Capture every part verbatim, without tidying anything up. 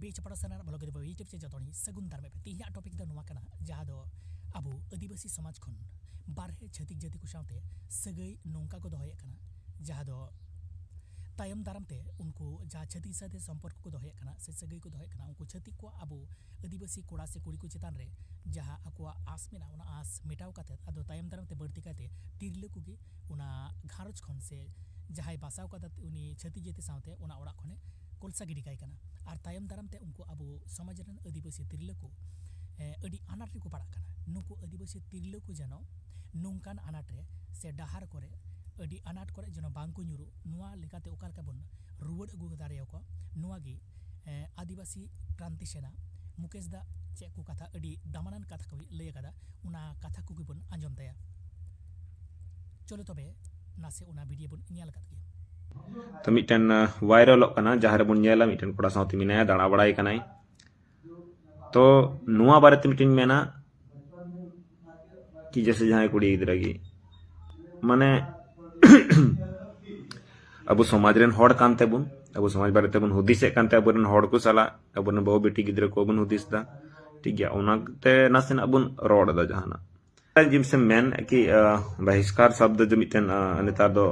ᱵᱤᱪ ᱯᱟᱲᱟ ᱥᱟᱱᱟᱨ ᱵᱞᱚᱜ ᱨᱮ ᱵᱤᱪ ᱪᱮ ᱡᱚᱛᱚ ᱦᱚᱲ ᱥᱟᱹᱜᱩᱱ ᱫᱟᱨᱟᱢ ᱯᱮ᱾ ᱛᱮᱦᱮᱧᱟᱜ ᱴᱚᱯᱤᱠ ᱫᱚ ᱱᱚᱣᱟ ᱠᱟᱱᱟ, ᱡᱟᱦᱟᱸ ᱫᱚ ᱟᱵᱚ ᱟᱹᱫᱤᱵᱟᱹᱥᱤ ᱥᱚᱢᱟᱡᱽ ᱠᱷᱚᱱ ᱵᱟᱨᱦᱮ ᱪᱷᱟᱹᱛᱤᱠ ᱡᱟᱹᱛᱤ ᱠᱚ ᱥᱟᱶᱛᱮ ᱥᱟᱹᱜᱟᱹᱭ ᱱᱚᱝᱠᱟ ᱠᱚ ᱫᱚᱦᱚᱭᱮᱫ ᱠᱟᱱᱟ, ᱡᱟᱦᱟᱸ ᱫᱚ ᱛᱟᱭᱚᱢ ᱫᱟᱨᱟᱢ ᱛᱮ ᱩᱱᱠᱩ ᱡᱟᱦᱟᱸ ᱪᱷᱟᱹᱛᱤᱠ ᱥᱟᱶᱛᱮ ᱥᱚᱢᱯᱚᱨᱠᱚ ᱠᱚ ᱫᱚᱦᱚᱭᱮᱫ ᱠᱟᱱᱟ ᱥᱮ ᱥᱟᱹᱜᱟᱹᱭ ᱠᱚ ᱫᱚᱦᱚᱭᱮᱫ ᱠᱟᱱᱟ, ᱩᱱᱠᱩ ᱪᱷᱟᱹᱛᱤᱠ ᱠᱚ ᱟᱵᱚ ᱟᱹᱫᱤᱵᱟᱹᱥᱤ ᱠᱚᱲᱟ ᱥᱮ ᱠᱩᱲᱤ ᱠᱚ ᱪᱮᱛᱟᱱ ᱨᱮ ᱡᱟᱦᱟᱸ ᱟᱠᱚᱣᱟᱜ ᱟᱸᱥ ᱢᱮᱱᱟᱜᱼᱟ, ᱚᱱᱟ ᱟᱸᱥ ᱢᱮᱴᱟᱣ ᱠᱟᱛᱮ ᱟᱫᱚ ᱛᱟᱭᱚᱢ ᱫᱟᱨᱟᱢ ᱛᱮ ᱵᱟᱹᱲᱛᱤ ᱠᱟᱭᱛᱮ ᱛᱤᱨᱞᱟᱹ ᱠᱚᱜᱮ ᱚᱱᱟ ᱜᱷᱟᱨᱚᱸᱡᱽ ᱠᱷᱚᱱ ᱥᱮ ᱡᱟᱦᱟᱸᱭ ᱵᱟᱥᱟᱣ ᱠᱟᱫᱟ ᱩᱱᱤ ᱪᱷᱟᱹᱛᱤᱠ ᱡᱟᱹᱛᱤ ᱥᱟᱶᱛᱮ ᱚᱱᱟ ᱚᱲᱟᱜ ᱠᱷᱚᱱᱮ ᱠᱚᱞᱥᱟ ᱜᱤᱰᱤ ᱠᱟᱭ ᱠᱟᱱᱟ᱾ ᱟᱨ ᱛᱟᱭᱚᱢ ᱫᱟᱨᱟᱢ ᱛᱮ ᱩᱱᱠᱩ ᱟᱵᱚ ᱥᱚᱢᱟᱡᱽ ᱨᱮᱱ ᱟᱹᱫᱤᱵᱟᱹᱥᱤ ᱛᱤᱨᱞᱟᱹ ᱠᱚ, ᱮ, ᱟᱹᱰᱤ ᱟᱱᱟᱴ ᱨᱮᱠᱚ ᱯᱟᱲᱟᱜ ᱠᱟᱱᱟ᱾ ᱱᱩᱠᱩ ᱟᱹᱫᱤᱵᱟᱹᱥᱤ ᱛᱤᱨᱞᱟᱹ ᱠᱚ ᱡᱮᱱᱚ ᱱᱚᱝᱠᱟᱱ ᱟᱱᱟᱴ ᱨᱮ ᱥᱮ ᱰᱟᱦᱟᱨ ᱠᱚᱨᱮ ᱟᱹᱰᱤ ᱟᱱᱟᱴ ᱠᱚᱨᱮ ᱡᱮᱱᱚ ᱵᱟᱝ ᱠᱚ ᱧᱩᱨᱩᱜ, ᱱᱚᱣᱟ ᱞᱮᱠᱟᱛᱮ ᱚᱠᱟ ᱞᱮᱠᱟ ᱵᱚᱱ ᱨᱩᱣᱟᱹᱲ ᱟᱹᱜᱩ ᱫᱟᱲᱮᱭᱟᱠᱚᱣᱟ, ᱱᱚᱣᱟ ᱜᱮ, ᱮ, ᱟᱹᱫᱤᱵᱟᱹᱥᱤ ᱠᱨᱟᱱᱛᱤ ᱥᱮᱱᱟ ᱢᱩᱠᱮᱥ ᱫᱟ ᱪᱮᱫ ᱠᱚ ᱠᱟᱛᱷᱟ, ᱟᱹᱰᱤ ᱫᱟᱢᱟᱱᱟᱱ ᱠᱟᱛᱷᱟ ᱠᱚ ᱞᱟᱹᱭ ᱟᱠᱟᱫᱟ, ᱚᱱᱟ ᱠᱟᱛᱷᱟ ᱠᱚᱜᱮ ᱵᱚᱱ ᱟᱸᱡᱚᱢ ᱛᱟᱭᱟ᱾ ᱪᱚᱞᱚ ᱛᱚᱵᱮ ᱱᱟᱥᱮ ᱚᱱᱟ ᱵᱷᱤᱰᱤᱭᱳ ᱵᱚᱱ ᱧᱮᱞ ᱟᱠᱟᱫ ᱜᱮ᱾ ᱛᱚ ᱢᱤᱫᱴᱮᱱ ᱵᱷᱟᱭᱨᱟᱞᱚᱜ ᱠᱟᱱᱟ, ᱡᱟᱦᱟᱸ ᱨᱮᱵᱚᱱ ᱧᱮᱞᱟ ᱢᱤᱫᱴᱮᱱ ᱠᱚᱲᱟ ᱥᱟᱶᱛᱮ ᱢᱮᱱᱟᱭᱟ, ᱫᱟᱬᱟ ᱵᱟᱲᱟᱭ ᱠᱟᱱᱟᱭ᱾ ᱛᱚ ᱱᱚᱣᱟ ᱵᱟᱨᱮᱛᱮ ᱢᱤᱫᱴᱮᱱ ᱢᱮᱱᱟ ᱠᱤ ᱡᱮᱥᱮ ᱡᱟᱦᱟᱸᱭ ᱠᱩᱲᱤ ᱜᱤᱫᱽᱨᱟᱹ ᱜᱮ, ᱢᱟᱱᱮ ᱟᱵᱚ ᱥᱚᱢᱟᱡᱽ ᱨᱮᱱ ᱦᱚᱲ ᱠᱟᱱ ᱛᱮᱵᱚᱱ, ᱟᱵᱚ ᱥᱚᱢᱟᱡᱽ ᱵᱟᱨᱮ ᱛᱮᱵᱚᱱ ᱦᱩᱫᱤᱥᱮᱫ ᱠᱟᱱᱛᱮ ᱟᱵᱚᱨᱮᱱ ᱦᱚᱲ ᱠᱚ ᱥᱟᱞᱟᱜ, ᱟᱵᱚᱨᱮᱱ ᱵᱟᱹᱦᱩ ᱵᱤᱴᱤ ᱜᱤᱫᱽᱨᱟᱹ ᱠᱚᱵᱚᱱ ᱦᱩᱫᱤᱥ ᱮᱫᱟ, ᱴᱷᱤᱠ ᱜᱮᱭᱟ, ᱚᱱᱟᱛᱮ ᱱᱟᱥᱮᱱᱟᱜ ᱵᱚᱱ ᱨᱚᱲ ᱮᱫᱟ ᱡᱟᱦᱟᱱᱟᱜ᱾ ᱡᱤᱱᱤᱥ ᱮᱢ ᱢᱮᱱ ᱠᱤ ᱵᱟᱦᱤᱥᱠᱟᱨ ᱥᱚᱵᱫᱚ ᱡᱮ ᱢᱤᱫᱴᱮᱱ ᱱᱮᱛᱟᱨ ᱫᱚ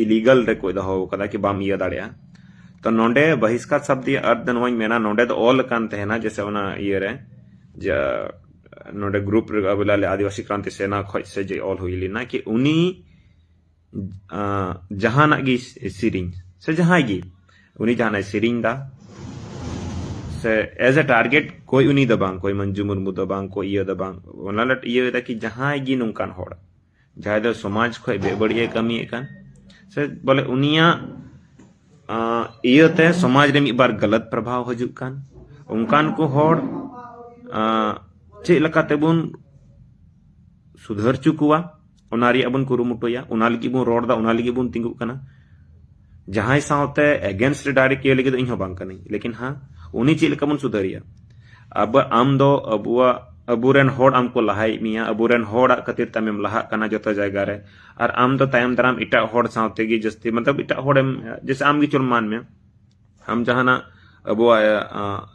ᱤᱞᱤᱜᱟᱞ ᱨᱮᱠᱚ ᱫᱚᱦᱚ ᱟᱠᱟᱫᱟ ᱠᱤ ᱵᱟᱢ ᱤᱭᱟᱹ ᱫᱟᱲᱮᱭᱟᱜᱼᱟ᱾ ᱛᱚ ᱱᱚᱰᱮ ᱵᱟᱦᱤᱥᱠᱟᱨ ᱥᱚᱵᱫ ᱨᱮᱭᱟᱜ ᱟᱨᱛᱷ ᱫᱚ ᱱᱚᱣᱟᱧ ᱢᱮᱱᱟ, ᱱᱚᱰᱮ ᱫᱚ ᱚᱞ ᱟᱠᱟᱱ ᱛᱟᱦᱮᱱᱟ ᱡᱮᱥᱮ ᱚᱱᱟ ᱤᱭᱟᱹᱨᱮ, ᱡᱮ ᱱᱚᱰᱮ ᱜᱨᱩᱯ ᱨᱮ ᱟᱵᱚ ᱞᱟᱞᱮ ᱟᱹᱫᱤᱵᱟᱹᱥᱤ ᱠᱨᱟᱱᱛᱤ ᱥᱮᱱᱟ ᱠᱷᱚᱡ ᱥᱮ ᱡᱮ ᱚᱞ ᱦᱩᱭ ᱞᱮᱱᱟ ᱠᱤ ᱩᱱᱤ ᱡᱟᱦᱟᱱᱟᱜ ᱜᱮ ᱥᱮᱨᱮᱧ ᱥᱮ ᱡᱟᱦᱟᱸᱭ ᱜᱮ ᱩᱱᱤ ᱡᱟᱦᱟᱱᱟᱜ ᱥᱮᱨᱮᱧ ᱫᱟ ᱥᱮ as a target ᱠᱚᱭ ᱩᱱᱤ ᱫᱚ ᱵᱟᱝ, ᱠᱚᱭ ᱢᱚᱧᱡᱩ ᱢᱩᱨᱢᱩ ᱫᱚ ᱵᱟᱝ, ᱠᱚᱭ ᱤᱭᱟᱹ ᱫᱚ ᱵᱟᱝ, ᱚᱱᱟ ᱞᱟᱹᱴ ᱤᱭᱟᱹ ᱫᱟ ᱠᱤ ᱡᱟᱦᱟᱸᱭ ᱜᱮ ᱱᱚᱝᱠᱟᱱ ᱦᱚᱲ ᱡᱟᱦᱟᱸᱭ ᱫᱚ ᱥᱚᱢᱟᱡᱽ ᱠᱷᱚᱡ ᱵᱮᱵᱟᱹᱲᱤᱡ ᱮ ᱠᱟᱹᱢᱤᱭᱮᱫ ᱠᱟᱱ ᱥᱮ ᱵᱚᱞᱮ ᱩᱱᱤᱭᱟᱜ ᱤᱭᱟᱹᱛᱮ ᱥᱚᱢᱟᱡᱽ ᱨᱮ ᱢᱤᱫ ᱵᱟᱨ ᱜᱟᱞᱟᱛ ᱯᱨᱚᱵᱷᱟᱣ ᱦᱤᱡᱩᱜ ᱠᱟᱱ ᱚᱱᱠᱟᱱ ᱠᱚ ᱦᱚᱲ ᱪᱮᱫ ᱞᱮᱠᱟ ᱛᱮᱵᱚᱱ ᱥᱩᱫᱷᱟᱹᱨ ᱦᱚᱪᱚ ᱠᱚᱣᱟ, ᱚᱱᱟ ᱨᱮᱭᱟᱜ ᱵᱚᱱ ᱠᱩᱨᱩᱢᱩᱴᱩᱭᱟ, ᱚᱱᱟ ᱞᱟᱹᱜᱤᱫ ᱵᱚᱱ ᱨᱚᱲ ᱮᱫᱟ, ᱚᱱᱟ ᱞᱟᱹᱜᱤᱫ ᱵᱚᱱ ᱛᱤᱸᱜᱩᱜ ᱠᱟᱱᱟ᱾ ᱡᱟᱦᱟᱸᱭ ᱥᱟᱶᱛᱮ against ᱨᱮ direct ᱤᱭᱟᱹ ᱞᱟᱹᱜᱤᱫ ᱫᱚ ᱤᱧ ᱦᱚᱸ ᱵᱟᱝ ᱠᱟᱹᱱᱟᱹᱧ, ᱞᱮᱠᱤᱱ ᱦᱮᱸ ᱩᱱᱤ ᱪᱮᱫ ᱞᱮᱠᱟ ᱵᱚᱱ ᱥᱩᱫᱷᱟᱹᱨᱮᱭᱟ? ᱟᱵᱚ ᱟᱢ ᱫᱚ ᱟᱵᱚᱣᱟᱜ ᱟᱵᱚᱨᱮᱱ ᱦᱚᱲ ᱟᱢ ᱠᱚ ᱞᱟᱦᱟᱭᱮᱫ ᱢᱮᱭᱟ, ᱟᱵᱚᱨᱮᱱ ᱦᱚᱲᱟᱜ ᱠᱷᱟᱹᱛᱤᱨ ᱛᱮ ᱟᱢᱮᱢ ᱞᱟᱦᱟᱜ ᱠᱟᱱᱟ ᱡᱚᱛᱚ ᱡᱟᱭᱜᱟ ᱨᱮ, ᱟᱨ ᱟᱢ ᱫᱚ ᱛᱟᱭᱚᱢ ᱫᱟᱨᱟᱢ ᱮᱴᱟᱜ ᱦᱚᱲ ᱥᱟᱶᱛᱮ ᱜᱮ ᱡᱟᱹᱥᱛᱤ ᱢᱚᱛᱞᱚᱵ ᱮᱴᱟᱜ ᱦᱚᱲᱮᱢ ᱡᱮᱥᱮ ᱟᱢ ᱜᱮ ᱪᱚᱞ ᱢᱟᱱ ᱢᱮ ᱟᱢ ᱡᱟᱦᱟᱱᱟᱜ ᱟᱵᱚᱣᱟᱜ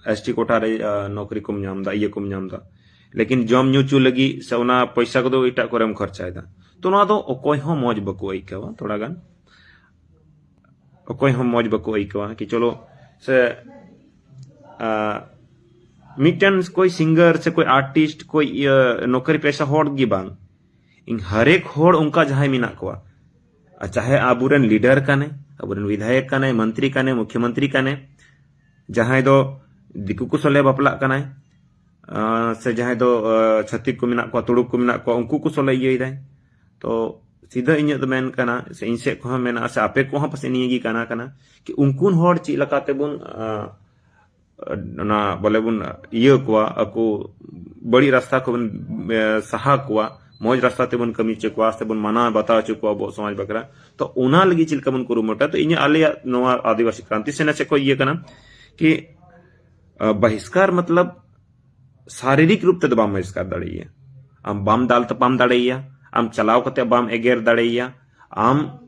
ᱮᱥ ᱴᱤ ᱠᱳᱴᱟ ᱨᱮ ᱱᱚᱠᱨᱤ ᱠᱚᱢ ᱧᱟᱢ ᱮᱫᱟ, ᱤᱭᱟᱹ ᱠᱚᱢ ᱧᱟᱢ ᱮᱫᱟ, ᱞᱮᱠᱤᱱ ᱡᱚᱢ ᱧᱩ ᱪᱩ ᱞᱟᱹᱜᱤᱫ ᱥᱮ ᱚᱱᱟ ᱯᱚᱭᱥᱟ ᱠᱚᱫᱚ ᱮᱴᱟᱜ ᱠᱚᱨᱮᱢ ᱠᱷᱚᱨᱪᱟᱭᱮᱫᱟ᱾ ᱛᱚ ᱱᱚᱣᱟ ᱫᱚ ᱚᱠᱚᱭ ᱦᱚᱸ ᱢᱚᱡᱽ ᱵᱟᱠᱚ ᱟᱹᱭᱠᱟᱹᱣᱟ ᱛᱷᱚᱲᱟ ᱜᱟᱱ, ᱚᱠᱚᱭ ᱦᱚᱸ ᱢᱚᱡᱽ ᱵᱟᱠᱚ ᱟᱹᱭᱠᱟᱹᱣᱟ ᱠᱤ ᱪᱚᱞᱚ ᱥᱮ ᱢᱤᱫᱴᱮᱱ ᱠᱚᱭ ᱥᱤᱝᱜᱟᱨ ᱥᱮ ᱠᱚᱭ ᱟᱨᱴᱤᱥᱴ ᱠᱚᱭ ᱤᱭᱟᱹ ᱱᱚᱠᱨᱤ ᱯᱮᱥᱟ ᱦᱚᱲ ᱜᱮ ᱵᱟᱝ, ᱤᱧ ᱦᱟᱨᱮᱠ ᱦᱚᱲ ᱚᱱᱠᱟ ᱡᱟᱦᱟᱸᱭ ᱢᱮᱱᱟᱜ ᱠᱚᱣᱟ, ᱟᱨ ᱪᱟᱦᱮ ᱟᱵᱚᱨᱮᱱ ᱞᱤᱰᱟᱨ ᱠᱟᱱᱮ, ᱟᱵᱚᱨᱮᱱ ᱵᱤᱫᱷᱟᱭᱚᱠ ᱠᱟᱱᱮ, ᱢᱚᱱᱛᱨᱤ ᱠᱟᱱᱮ, ᱢᱩᱠᱷᱭᱚᱢᱚᱱᱛᱨᱤ ᱠᱟᱱᱮ, ᱡᱟᱦᱟᱸᱭ ᱫᱚ ᱫᱤᱠᱩ ᱠᱚ ᱥᱚᱞᱮ ᱵᱟᱯᱞᱟᱜ ᱠᱟᱱᱟᱭ, ᱥᱮ ᱡᱟᱦᱟᱸᱭ ᱫᱚ ᱪᱷᱟᱹᱛᱤᱠ ᱠᱚ ᱢᱮᱱᱟᱜ ᱠᱚᱣᱟ, ᱛᱩᱲᱩᱠ ᱠᱚ ᱢᱮᱱᱟᱜ ᱠᱚᱣᱟ, ᱩᱱᱠᱩ ᱠᱚ ᱥᱚᱞᱮ ᱤᱭᱟᱹᱭᱮᱫᱟᱭ᱾ ᱛᱚ ᱥᱤᱫᱷᱟᱹ ᱤᱧᱟᱹᱜ ᱫᱚ ᱢᱮᱱ ᱠᱟᱱᱟ ᱥᱮ ᱤᱧ ᱥᱮᱫ ᱠᱚᱦᱚᱸ ᱢᱮᱱᱟᱜᱼᱟ ᱥᱮ ᱟᱯᱮ ᱠᱚᱦᱚᱸ ᱯᱟᱥᱮᱡ ᱱᱤᱭᱟᱹ ᱜᱮ ᱠᱟᱱᱟ ᱠᱟᱱᱟ ᱠᱤ ᱩᱱᱠᱩ ᱦᱚᱲ ᱪᱮᱫ ᱞᱮᱠᱟ ᱛᱮᱵᱚᱱ ᱚᱱᱟ ᱵᱚᱞᱮ ᱵᱚᱱ ᱤᱭᱟᱹ ᱠᱚᱣᱟ, ᱟᱠᱚ ᱵᱟᱹᱲᱤᱡ ᱨᱟᱥᱛᱟ ᱠᱷᱚᱱ ᱵᱚᱱ ᱥᱟᱦᱟ ᱠᱚᱣᱟ, ᱢᱚᱡᱽ ᱨᱟᱥᱛᱟ ᱛᱮᱵᱚᱱ ᱠᱟᱹᱢᱤ ᱦᱚᱪᱚ ᱠᱚᱣᱟ ᱥᱮᱵᱚᱱ ᱢᱟᱱᱟᱣ ᱵᱟᱛᱟᱣ ᱦᱚᱪᱚ ᱠᱚᱣᱟ ᱟᱵᱚᱣᱟᱜ ᱥᱚᱢᱟᱡᱽ ᱵᱟᱠᱷᱨᱟ᱾ ᱛᱚ ᱚᱱᱟ ᱞᱟᱹᱜᱤᱫ ᱪᱮᱫ ᱞᱮᱠᱟ ᱵᱚᱱ ᱠᱩᱨᱩᱢᱩᱴᱩᱭᱟ? ᱛᱚ ᱤᱧᱟᱹᱜ ᱟᱞᱮᱭᱟᱜ ᱱᱚᱣᱟ ᱟᱹᱫᱤᱵᱟᱹᱥᱤ ᱠᱨᱟᱱᱛᱤ ᱥᱮᱱᱟ ᱥᱮᱫ ᱠᱷᱚᱱ ᱤᱭᱟᱹ ᱠᱟᱱᱟ ᱠᱤ ᱵᱟᱦᱤᱥᱠᱟᱨ ᱢᱚᱛᱞᱚᱵ ᱥᱟᱨᱤᱨᱤᱠ ᱨᱩᱯ ᱛᱮᱫᱚ ᱵᱟᱢ ᱵᱟᱦᱤᱥᱠᱟᱨ ᱫᱟᱲᱮᱭᱟᱭᱟ, ᱟᱢ ᱵᱟᱢ ᱫᱟᱞ ᱛᱟᱯᱟᱢ ᱫᱟᱲᱮᱭᱟᱭᱟ, ᱟᱢ ᱪᱟᱞᱟᱣ ᱠᱟᱛᱮ ᱵᱟᱢ ᱮᱜᱮᱨ ᱫᱟᱲᱮᱭᱟᱭᱟ, ᱟᱢ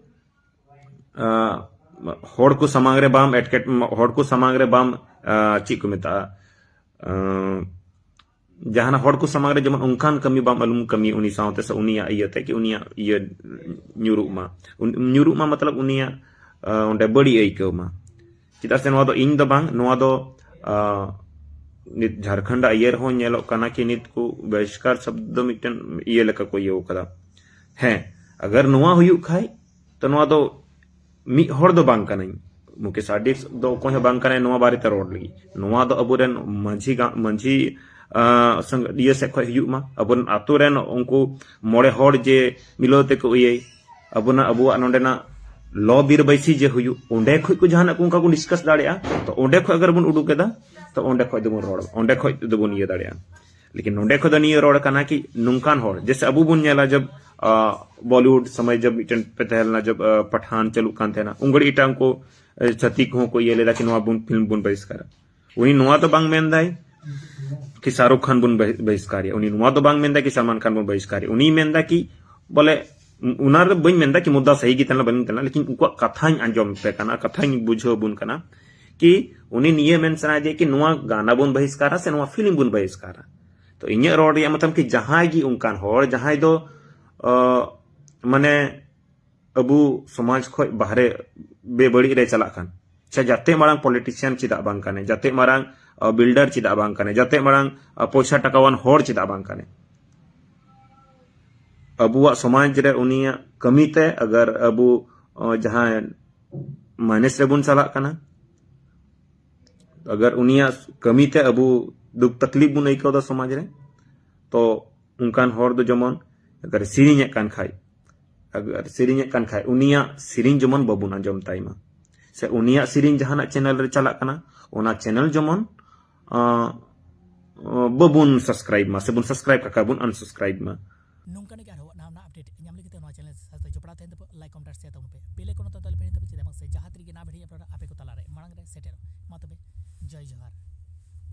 ᱦᱚᱲ ᱠᱚ ᱥᱟᱢᱟᱝ ᱨᱮ ᱵᱟᱢ ᱮᱴᱠᱮᱴ ᱦᱚᱲ ᱠᱚ ᱥᱟᱢᱟᱝ ᱨᱮ ᱵᱟᱢ ᱪᱮᱫ ᱠᱚ ᱢᱮᱛᱟᱜᱼᱟ, ᱡᱟᱦᱟᱱᱟᱜ ᱦᱚᱲ ᱠᱚ ᱥᱟᱢᱟᱝ ᱨᱮ ᱡᱮᱢᱚᱱ ᱚᱱᱠᱟᱱ ᱠᱟᱹᱢᱤ ᱵᱟᱢ ᱟᱞᱚᱢ ᱠᱟᱹᱢᱤ ᱩᱱᱤ ᱥᱟᱶᱛᱮ ᱥᱮ ᱩᱱᱤᱭᱟᱜ ᱤᱭᱟᱹᱛᱮ ᱠᱤ ᱩᱱᱤᱭᱟᱜ ᱤᱭᱟᱹ ᱧᱩᱨᱩᱜ ᱢᱟ, ᱧᱩᱨᱩᱜ ᱢᱟ ᱢᱚᱛᱞᱚᱵ ᱩᱱᱤᱭᱟᱜ ᱚᱸᱰᱮ ᱵᱟᱹᱲᱤᱡ ᱟᱹᱭᱠᱟᱹᱣ ᱢᱟ᱾ ᱪᱮᱫᱟᱜ ᱥᱮ ᱱᱚᱣᱟ ᱫᱚ ᱤᱧ ᱫᱚ ᱵᱟᱝ, ᱱᱚᱣᱟ ᱫᱚ ᱱᱤᱛ ᱡᱷᱟᱲᱠᱷᱚᱸᱰ ᱤᱭᱟᱹ ᱨᱮᱦᱚᱸ ᱧᱮᱞᱚᱜ ᱠᱟᱱᱟ ᱠᱤ ᱱᱤᱛ ᱠᱚ ᱵᱚᱦᱤᱥᱠᱟᱨ ᱥᱚᱵᱫᱚ ᱢᱤᱫᱴᱮᱱ ᱤᱭᱟᱹ ᱞᱮᱠᱟ ᱠᱚ ᱤᱭᱟᱹ ᱠᱟᱫᱟ᱾ ᱦᱮᱸ, ᱟᱜᱟᱨ ᱱᱚᱣᱟ ᱦᱩᱭᱩᱜ ᱠᱷᱟᱡ ᱛᱚ ᱱᱚᱣᱟ ᱫᱚ ᱢᱤᱫ ᱦᱚᱲ ᱫᱚ ᱵᱟᱝ ᱠᱟᱹᱱᱟᱹᱧ, ᱢᱩᱠᱮᱥ ᱟᱨᱰᱤ ᱫᱚ ᱚᱠᱚᱭ ᱦᱚᱸ ᱵᱟᱝ ᱠᱟᱱᱟᱭ ᱱᱚᱣᱟ ᱵᱟᱨᱮᱛᱮ ᱨᱚᱲ ᱞᱟᱹᱜᱤᱫ᱾ ᱱᱚᱣᱟ ᱫᱚ ᱟᱵᱚᱨᱮᱱ ᱢᱟᱹᱡᱷᱤ ᱜᱟ- ᱢᱟᱹᱡᱷᱤ ᱤᱭᱟᱹ ᱥᱮᱫ ᱠᱷᱚᱱ ᱦᱩᱭᱩᱜ ᱢᱟ, ᱟᱵᱚᱨᱮᱱ ᱟᱛᱳ ᱨᱮᱱ ᱩᱱᱠᱩ ᱢᱚᱬᱮ ᱦᱚᱲ ᱡᱮ ᱢᱤᱞᱟᱹᱣ ᱛᱮᱠᱚ ᱤᱭᱟᱹᱭ, ᱟᱵᱚᱱᱟᱜ ᱟᱵᱚᱣᱟᱜ ᱱᱚᱰᱮᱱᱟᱜ ᱞᱚ ᱵᱤᱨ ᱵᱟᱹᱭᱥᱤ ᱡᱮ ᱦᱩᱭᱩᱜ, ᱚᱸᱰᱮ ᱠᱷᱚᱱ ᱠᱚ ᱡᱟᱦᱟᱱᱟᱜ ᱠᱚ ᱚᱱᱠᱟ ᱠᱚ ᱰᱤᱥᱠᱟᱥ ᱫᱟᱲᱮᱭᱟᱜᱼᱟ᱾ ᱛᱚ ᱚᱸᱰᱮ ᱠᱷᱚᱱ ᱟᱜᱟᱨ ᱵᱚᱱ ᱩᱰᱩᱠ ᱮᱫᱟ ᱛᱚ ᱚᱸᱰᱮ ᱠᱷᱚᱱ ᱫᱚᱵᱚᱱ ᱨᱚᱲ, ᱚᱸᱰᱮ ᱠᱷᱚᱱ ᱫᱚᱵᱚᱱ ᱤᱭᱟᱹ ᱫᱟᱲᱮᱭᱟᱜᱼᱟ᱾ ᱞᱮᱠᱤᱱ ᱱᱚᱸᱰᱮ ᱠᱷᱚᱱ ᱫᱚ ᱱᱤᱭᱟᱹ ᱨᱚᱲ ᱠᱟᱱᱟ ᱠᱤ ᱱᱚᱝᱠᱟᱱ ᱦᱚᱲ ᱡᱮᱥᱮ ᱟᱵᱚ ᱵᱚᱱ ᱧᱮᱞᱟ ᱡᱟᱵ ᱵᱚᱞᱤᱣᱩᱰ ᱥᱚᱢᱚᱭ ᱡᱟᱵ ᱢᱤᱫᱴᱮᱱ ᱯᱮ ᱛᱟᱦᱮᱸ ᱞᱮᱱᱟ ᱡᱟᱵ ᱯᱟᱴᱷᱟᱱ ᱪᱟᱹᱞᱩᱜ ᱠᱟᱱ ᱛᱟᱦᱮᱱᱟ ᱩᱱ ᱜᱷᱟᱹᱲᱤᱡ ᱮᱴᱟᱜ ᱩᱱᱠᱩ ᱪᱷᱟᱹᱛᱤᱠ ᱠᱚᱦᱚᱸ ᱠᱚ ᱤᱭᱟᱹ ᱞᱮᱫᱟ ᱠᱤ ᱱᱚᱣᱟ ᱵᱚᱱ ᱯᱷᱤᱞᱢ ᱵᱚᱱ ᱵᱟᱦᱤᱥᱠᱟᱨᱟ᱾ ᱩᱱᱤ ᱱᱚᱣᱟ ᱫᱚ ᱵᱟᱝ ᱢᱮᱱᱫᱟᱭ ᱠᱤ ᱥᱟᱦᱨᱩᱠ ᱠᱷᱟᱱ ᱵᱚᱱ ᱵᱟᱦᱤᱥᱠᱟᱨᱮᱭᱟ, ᱩᱱᱤ ᱱᱚᱣᱟ ᱫᱚ ᱵᱟᱝ ᱢᱮᱱᱫᱟ ᱠᱤ ᱥᱟᱞᱢᱟᱱ ᱠᱷᱟᱱ ᱵᱚᱱ ᱵᱟᱦᱤᱥᱠᱟᱨᱮᱭᱟ᱾ ᱩᱱᱤᱭ ᱢᱮᱱᱫᱟ ᱠᱤ ᱵᱚᱞᱮ ᱚᱱᱟ ᱨᱮ ᱵᱟᱹᱧ ᱢᱮᱱᱫᱟ ᱠᱤ ᱢᱩᱫᱽᱫᱟ ᱥᱟᱦᱤ ᱜᱮ ᱛᱟᱦᱮᱱᱟ ᱵᱟᱹᱧ ᱛᱟᱦᱮᱱᱟ, ᱞᱮᱠᱤᱱ ᱩᱱᱠᱩᱣᱟᱜ ᱠᱟᱛᱷᱟᱧ ᱟᱸᱡᱚᱢ ᱯᱮ ᱠᱟᱱᱟ, ᱠᱟᱛᱷᱟᱧ ᱵᱩᱡᱷᱟᱹᱣ ᱵᱚᱱ ᱠᱟᱱᱟ ᱠᱤ ᱩᱱᱤ ᱱᱤᱭᱟᱹ ᱢᱮᱱ ᱥᱟᱱᱟᱭᱮᱫᱮᱭᱟ ᱠᱤ ᱱᱚᱣᱟ ᱜᱟᱱᱟ ᱵᱚᱱ ᱵᱟᱦᱤᱥᱠᱟᱨᱟ ᱥᱮ ᱱᱚᱣᱟ ᱯᱷᱤᱞᱢ ᱵᱚᱱ ᱵᱟᱦᱤᱥᱠᱟᱨᱟ? ᱛᱚ ᱤᱧᱟᱹᱜ ᱨᱚᱲ ᱨᱮᱭᱟᱜ ᱢᱚᱛᱞᱚᱵ ᱠᱤ ᱡᱟᱦᱟᱸᱭ ᱜᱮ ᱚᱱᱠᱟᱱ ᱦᱚᱲ ᱡᱟᱦᱟᱸᱭ ᱫᱚ ᱚ, ᱢᱟᱱᱮ ᱟᱵᱚ ᱥᱚᱢᱟᱡᱽ ᱠᱷᱚᱡ ᱵᱟᱦᱨᱮ ᱵᱮᱵᱟᱹᱲᱤᱡ ᱨᱮ ᱪᱟᱞᱟᱜ ᱠᱟᱱ, ᱥᱮ ᱡᱟᱛᱮ ᱢᱟᱨᱟᱝ ᱯᱚᱞᱤᱴᱤᱥᱤᱭᱟᱱ ᱪᱮᱫᱟᱜ ᱵᱟᱝ ᱠᱟᱱᱮ, ᱡᱟᱛᱮ ᱢᱟᱨᱟᱝ ᱵᱤᱞᱰᱟᱨ ᱪᱮᱫᱟᱜ ᱵᱟᱝ ᱠᱟᱱᱮ, ᱡᱟᱛᱮ ᱢᱟᱨᱟᱝ ᱯᱚᱭᱥᱟ ᱴᱟᱠᱟᱣᱟᱱ ᱦᱚᱲ ᱪᱮᱫᱟᱜ ᱵᱟᱝ ᱠᱟᱱᱮ? ᱟᱵᱚᱣᱟᱜ ᱥᱚᱢᱟᱡᱽ ᱨᱮ ᱩᱱᱤᱭᱟᱜ ᱠᱟᱹᱢᱤᱛᱮ ᱟᱜᱟᱨ ᱟᱵᱚ ᱡᱟᱦᱟᱸ ᱢᱟᱭᱱᱟᱥ ᱨᱮᱵᱚᱱ ᱪᱟᱞᱟᱜ ᱠᱟᱱᱟ, ᱟᱜᱟᱨ ᱩᱱᱤᱭᱟᱜ ᱠᱟᱹᱢᱤᱛᱮ ᱟᱵᱚ ᱫᱩᱠ ᱛᱟᱠᱞᱤᱯ ᱵᱚᱱ ᱟᱹᱭᱠᱟᱹᱣ ᱮᱫᱟ ᱥᱚᱢᱟᱡᱽ ᱨᱮ, ᱛᱚ ᱚᱱᱠᱟᱱ ᱦᱚᱲ ᱫᱚ ᱡᱮᱢᱚᱱ ᱟᱜᱟᱨ ᱥᱮᱨᱮᱧᱮᱫ ᱠᱟᱱ ᱠᱷᱟᱡ, ᱟᱜᱟᱨ ᱥᱮᱨᱮᱧᱮᱫ ᱠᱟᱱ ᱠᱷᱟᱡ ᱩᱱᱤᱭᱟᱜ ᱥᱮᱨᱮᱧ ᱡᱮᱢᱚᱱ ᱵᱟᱵᱚᱱ ᱟᱸᱡᱚᱢ ᱛᱟᱭ ᱢᱟ, ᱥᱮ ᱩᱱᱤᱭᱟᱜ ᱥᱮᱨᱮᱧ ᱡᱟᱦᱟᱱᱟᱜ ᱪᱮᱱᱮᱞ ᱨᱮ ᱪᱟᱞᱟᱜ ᱠᱟᱱᱟ ᱚᱱᱟ ᱪᱮᱱᱮᱞ ᱡᱮᱢᱚᱱ ᱟᱸ, ᱵᱟᱵᱚᱱ ᱥᱟᱵᱥᱠᱨᱟᱭᱤᱵ ᱢᱟ, ᱥᱮᱵᱚᱱ ᱥᱟᱵᱥᱠᱨᱟᱭᱤᱵ ᱠᱟᱜ ᱠᱷᱟᱡ ᱵᱚᱱ ᱟᱱᱥᱟᱵᱥᱠᱨᱟᱭᱤᱵ ᱢᱟ᱾ ᱱᱚᱝᱠᱟᱱ ᱜᱮ ᱟᱨᱦᱚᱸ ᱱᱟᱣᱟ ᱱᱟᱣᱟ ᱟᱯᱰᱮᱴ ᱧᱟᱢ ᱞᱟᱹᱜᱤᱫ ᱛᱮ ᱱᱚᱣᱟ ᱪᱮᱱᱮᱞ ᱥᱟᱶᱛᱮ ᱡᱚᱯᱲᱟᱣ ᱛᱟᱦᱮᱱ ᱛᱟᱵᱚᱱ ᱯᱮ᱾ ᱯᱮ ᱞᱮ ᱠᱚᱱᱚ ᱛᱟᱞᱟ ᱯᱮ ᱛᱟᱵᱚᱱ ᱪᱮᱫᱟᱜ ᱵᱟᱝ ᱥᱮ ᱡᱟᱦᱟᱸ ᱛᱤᱨᱮᱜᱮ ᱱᱟᱣᱟ ᱵᱷᱤᱰᱤᱭᱳ ᱟᱯᱞᱳᱰ ᱟᱯᱮ ᱠᱚ ᱛᱟᱞᱟᱨᱮ ᱢᱟᱲᱟᱝ ᱨᱮ ᱥᱮᱴᱮᱨᱚᱜ᱾ ᱢᱟ ᱛᱚᱵᱮ ᱡᱚᱭ ᱡᱚᱦᱟᱨ᱾